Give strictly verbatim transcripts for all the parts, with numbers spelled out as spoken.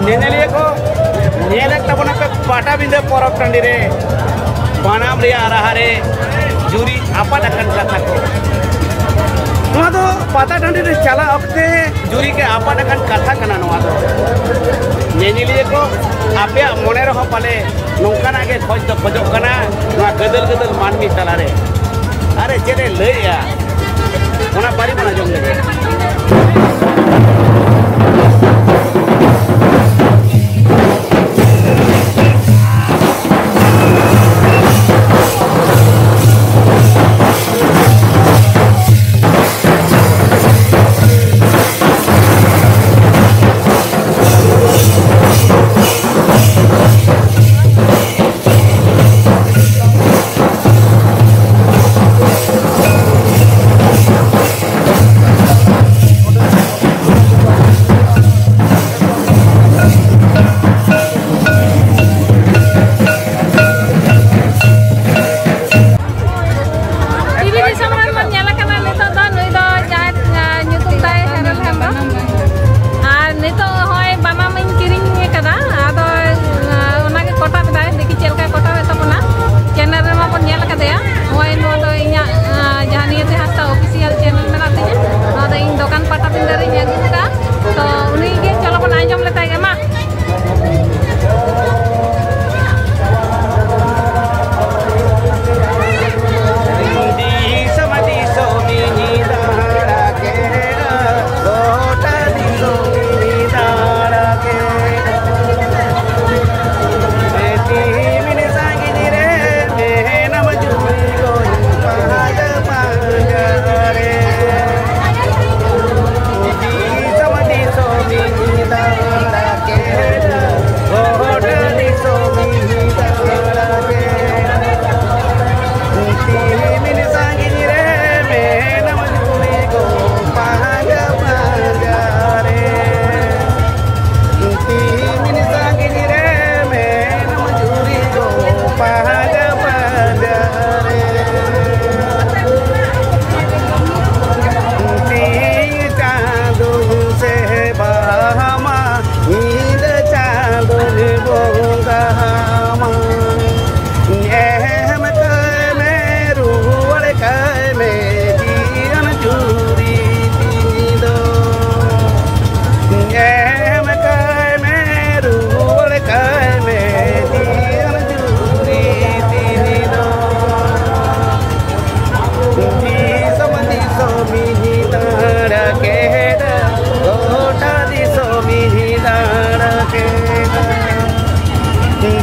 ᱧᱮᱧᱮᱞᱤᱭᱟᱹ ᱠᱚ, ᱧᱮᱞᱮᱫ ᱛᱟᱵᱚᱱᱟᱯᱮ ᱯᱟᱴᱟᱵᱤᱸᱫᱟᱹ ᱯᱚᱨᱚᱵᱽ ᱴᱟᱺᱰᱤ ᱨᱮ ᱵᱟᱱᱟᱢ ᱨᱮᱭᱟᱜ ᱨᱟᱦᱟ ᱨᱮ ᱡᱩᱨᱤ ᱟᱯᱟᱫ ᱟᱠᱟᱱ ᱠᱟᱛᱷᱟ ᱠᱚ᱾ ᱱᱚᱣᱟ ᱫᱚ ᱯᱟᱛᱟ ᱴᱟᱺᱰᱤ ᱨᱮ ᱪᱟᱞᱟᱜ ᱚᱠᱛᱮ ᱡᱩᱨᱤ ᱜᱮ ᱟᱯᱟᱫ ᱟᱠᱟᱱ ᱠᱟᱛᱷᱟ ᱠᱟᱱᱟ ᱱᱚᱣᱟ ᱫᱚ᱾ ᱧᱮᱧᱮᱞᱤᱭᱟᱹ ᱠᱚ, ᱟᱯᱮᱭᱟᱜ ᱢᱚᱱᱮ ᱨᱮᱦᱚᱸ ᱯᱟᱞᱮ ᱱᱚᱝᱠᱟᱱᱟᱜ ᱜᱮ ᱠᱷᱚᱡᱽ ᱫᱚ ᱠᱷᱚᱡᱚᱜ ᱠᱟᱱᱟ, ᱱᱚᱣᱟ ᱜᱟᱹᱫᱟᱹᱞ ᱜᱟᱹᱫᱟᱹᱞ ᱢᱟᱹᱱᱢᱤ ᱛᱟᱞᱟᱨᱮ ᱟᱨᱮ ᱪᱮᱫ ᱮ ᱞᱟᱹᱭᱮᱜᱼᱟ, ᱚᱱᱟ ᱯᱟᱹᱨᱤ ᱵᱚᱱ ᱟᱸᱡᱚᱢ ᱞᱮᱜᱮ᱾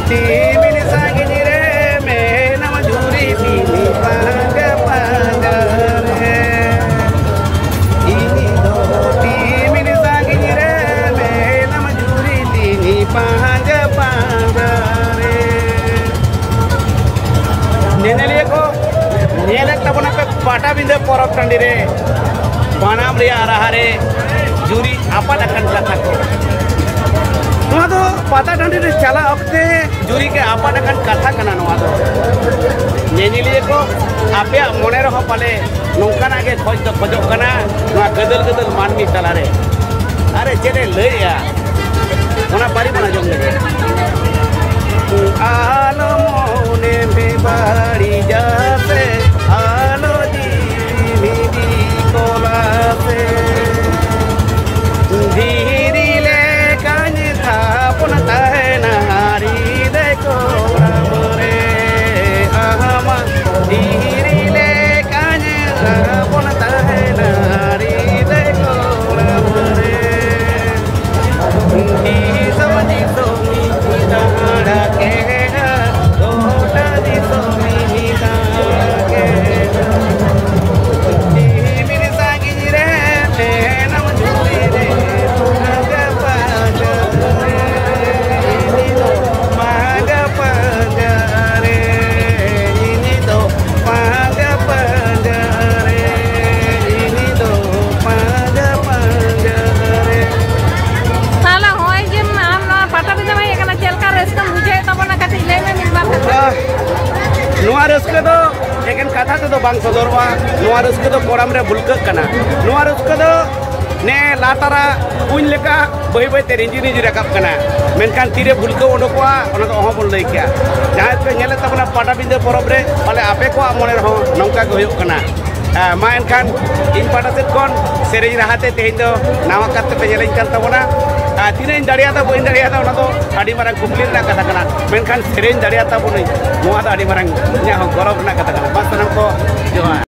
ᱛᱤᱢᱤᱱ ᱥᱟᱺᱜᱤᱧ ᱨᱮ ᱢᱮᱱᱟᱢ ᱡᱩᱨᱤ ᱛᱤᱧ ᱯᱟᱸᱡᱟ ᱯᱟᱸᱡᱟ ᱨᱮ᱾ ᱤᱧ ᱫᱚ ᱛᱤᱢᱤᱱ ᱥᱟᱺᱜᱤᱧ ᱨᱮ ᱢᱮᱱᱟᱢ ᱡᱩᱨᱤ ᱛᱤᱧ ᱯᱟᱸᱡᱟ ᱯᱟᱸᱡᱟ ᱨᱮ᱾ ᱧᱮᱧᱮᱞᱤᱭᱟᱹ ᱠᱚ, ᱧᱮᱞᱮᱫ ᱛᱟᱵᱚᱱᱟᱯᱮ ᱯᱟᱴᱟᱵᱤᱸᱫᱟᱹ ᱯᱚᱨᱚᱵᱽ ᱴᱟᱺᱰᱤ ᱨᱮ ᱵᱟᱱᱟᱢ ᱨᱮᱭᱟᱜ ᱨᱟᱦᱟ ᱨᱮ ᱡᱩᱨᱤ ᱟᱯᱟᱫ ᱟᱠᱟᱱ ᱠᱟᱛᱷᱟ ᱠᱚ᱾ ᱱᱚᱣᱟ ᱫᱚ ᱯᱟᱛᱟ ᱴᱟᱺᱰᱤ ᱨᱮ ᱪᱟᱞᱟᱜ ᱚᱠᱛᱮ ᱡᱩᱨᱤ ᱜᱮ ᱟᱯᱟᱫ ᱟᱠᱟᱱ ᱠᱟᱛᱷᱟ ᱠᱟᱱᱟ ᱱᱚᱣᱟ ᱫᱚ᱾ ᱧᱮᱧᱮᱞᱤᱭᱟᱹ ᱠᱚ, ᱟᱯᱮᱭᱟᱜ ᱢᱚᱱᱮ ᱨᱮᱦᱚᱸ ᱯᱟᱞᱮ ᱱᱚᱝᱠᱟᱱᱟᱜ ᱜᱮ ᱠᱷᱚᱡᱽ ᱫᱚ ᱠᱷᱚᱡᱚᱜ ᱠᱟᱱᱟ ᱱᱚᱣᱟ ᱜᱟᱹᱫᱟᱹᱞ ᱜᱟᱹᱫᱟᱹᱞ ᱢᱟᱹᱱᱢᱤ ᱛᱟᱞᱟᱨᱮ᱾ ᱟᱨᱮ ᱪᱮᱫ ᱮ ᱞᱟᱹᱭᱮᱜᱼᱟ, ᱚᱱᱟ ᱯᱟᱹᱨᱤ ᱵᱚᱱ ᱟᱸᱡᱚᱢ ᱞᱮᱜᱮ᱾ ᱟᱞᱚ ᱢᱚᱱᱮ ᱢᱮ ᱵᱟᱹᱲᱤᱡᱟ ᱥᱮ, ᱟᱞᱚ ᱡᱤᱣᱤ ᱢᱤᱫᱤ ᱠᱚᱞᱟ ᱥᱮ᱾ ᱫᱷᱤᱨᱤ ᱞᱮᱠᱟᱧ ᱛᱷᱟᱯᱚᱱ ᱛᱟᱦᱮᱱᱟ ᱟᱹᱨᱤ ᱫᱟᱭ ᱠᱚᱲᱟᱢ ᱨᱮ᱾ ᱟᱢᱟᱜ ᱫᱷᱤᱨᱤ ᱞᱮᱠᱟᱧ ᱛᱷᱟᱯᱚᱱ ᱛᱟᱦᱮᱱᱟ ᱟᱹᱨᱤ ᱫᱟᱭ ᱠᱚᱲᱟᱢ ᱨᱮ᱾ ᱫᱤᱥᱚᱢ ᱫᱤᱥᱚᱢᱤᱧ ᱫᱟᱬᱟ ᱠᱮᱫᱟ, ᱜᱚᱴᱟ ᱫᱤᱥᱚᱢᱤᱧ ᱫᱟᱬᱟ ᱠᱮᱫᱟ᱾ ᱛᱤᱢᱤᱱ ᱥᱟᱺᱜᱤᱧ ᱨᱮ ᱢᱮᱱᱟᱢ ᱡᱩᱨᱤ ᱨᱮ, ᱯᱟᱸᱡᱟ ᱯᱟᱸᱡᱟ ᱨᱮ, ᱤᱧ ᱫᱚ ᱯᱟᱸᱡᱟ ᱯᱟᱸᱡᱟ ᱨᱮ, ᱤᱧ ᱫᱚ ᱯᱟᱸᱡᱟ ᱯᱟᱸᱡᱟ ᱨᱮ, ᱤᱧ ᱫᱚ ᱯᱟᱸᱡᱟ ᱯᱟᱸᱡᱟ ᱨᱮ᱾ ᱛᱟᱦᱞᱮ ᱦᱚᱸᱜᱼᱚᱭ ᱡᱮ ᱟᱢ ᱱᱚᱣᱟ ᱯᱟᱴᱟᱵᱤᱸᱫᱷᱟᱹᱢ ᱦᱮᱡ ᱟᱠᱟᱱᱟ, ᱪᱮᱫ ᱞᱮᱠᱟ ᱨᱟᱹᱥᱠᱟᱹᱢ ᱵᱩᱡᱷᱟᱹᱣᱮᱫ ᱛᱟᱵᱚᱱᱟ? ᱠᱟᱹᱴᱤᱡ ᱞᱟᱹᱭ ᱢᱮ ᱢᱤᱫ ᱵᱟᱨ ᱠᱟᱛᱷᱟ᱾ ᱟᱦ, ᱱᱚᱣᱟ ᱨᱟᱹᱥᱠᱟᱹ ᱫᱚ ᱮᱠᱮᱱ ᱠᱟᱛᱷᱟ ᱛᱮᱫᱚ ᱵᱟᱝ ᱥᱚᱫᱚᱨᱚᱜᱼᱟ᱾ ᱱᱚᱣᱟ ᱨᱟᱹᱥᱠᱟᱹ ᱫᱚ ᱠᱚᱲᱟᱢ ᱨᱮ ᱵᱷᱩᱞᱠᱟᱹᱜ ᱠᱟᱱᱟ᱾ ᱱᱚᱣᱟ ᱨᱟᱹᱥᱠᱟᱹ ᱫᱚ ᱱᱮ ᱞᱟᱛᱟᱨᱟ ᱠᱩᱧ ᱞᱮᱠᱟ ᱵᱟᱹᱭ ᱵᱟᱹᱭ ᱛᱮ ᱨᱤᱸᱡᱤ ᱨᱤᱸᱡᱤ ᱨᱟᱠᱟᱵ ᱠᱟᱱᱟ, ᱢᱮᱱᱠᱷᱟᱱ ᱛᱤᱨᱮ ᱵᱷᱩᱞᱠᱟᱹᱣ ᱚᱰᱚᱠᱚᱜᱼᱟ, ᱚᱱᱟ ᱫᱚ ᱚᱦᱚ ᱵᱚᱱ ᱞᱟᱹᱭ ᱠᱮᱭᱟ᱾ ᱡᱟᱦᱟᱸᱭ ᱯᱮ ᱧᱮᱞᱮᱫ ᱛᱟᱵᱚᱱᱟ ᱯᱟᱴᱟᱵᱤᱸᱫᱟᱹ ᱯᱚᱨᱚᱵᱽ ᱨᱮ, ᱯᱟᱞᱮ ᱟᱯᱮ ᱠᱚᱣᱟᱜ ᱢᱚᱱᱮ ᱨᱮᱦᱚᱸ ᱱᱚᱝᱠᱟ ᱜᱮ ᱦᱩᱭᱩᱜ ᱠᱟᱱᱟ᱾ ᱮ, ᱢᱟ ᱮᱱᱠᱷᱟᱱ ᱤᱧ ᱯᱟᱦᱴᱟ ᱥᱮᱫ ᱠᱷᱚᱱ ᱥᱮᱨᱮᱧ ᱨᱟᱦᱟ ᱛᱮ ᱛᱮᱦᱮᱧ ᱫᱚ ᱱᱟᱣᱟ ᱠᱟᱨ ᱛᱮᱯᱮ ᱧᱮᱞᱮᱧ ᱠᱟᱱ ᱛᱟᱵᱚᱱᱟ᱾ ᱟᱨ ᱛᱤᱱᱟᱹᱜ ᱤᱧ ᱫᱟᱲᱮᱭᱟᱫᱟ ᱵᱟᱹᱧ ᱫᱟᱲᱮᱭᱟᱫᱟ, ᱚᱱᱟ ᱫᱚ ᱟᱹᱰᱤ ᱢᱟᱨᱟᱝ ᱠᱩᱠᱞᱤ ᱨᱮᱱᱟᱜ ᱠᱟᱛᱷᱟ ᱠᱟᱱᱟ, ᱢᱮᱱᱠᱷᱟᱱ ᱥᱮᱨᱮᱧ ᱫᱟᱲᱮᱭᱟᱫ ᱛᱟᱵᱚᱱᱟᱹᱧ, ᱱᱚᱣᱟ ᱫᱚ ᱟᱹᱰᱤ ᱢᱟᱨᱟᱝ ᱤᱧᱟᱹᱜ ᱦᱚᱸ ᱜᱚᱨᱚᱵᱽ ᱨᱮᱱᱟᱜ ᱠᱟᱛᱷᱟ ᱠᱟᱱᱟ᱾ ᱢᱟ ᱥᱟᱱᱟᱢ ᱠᱚ ᱡᱚᱦᱟᱨ᱾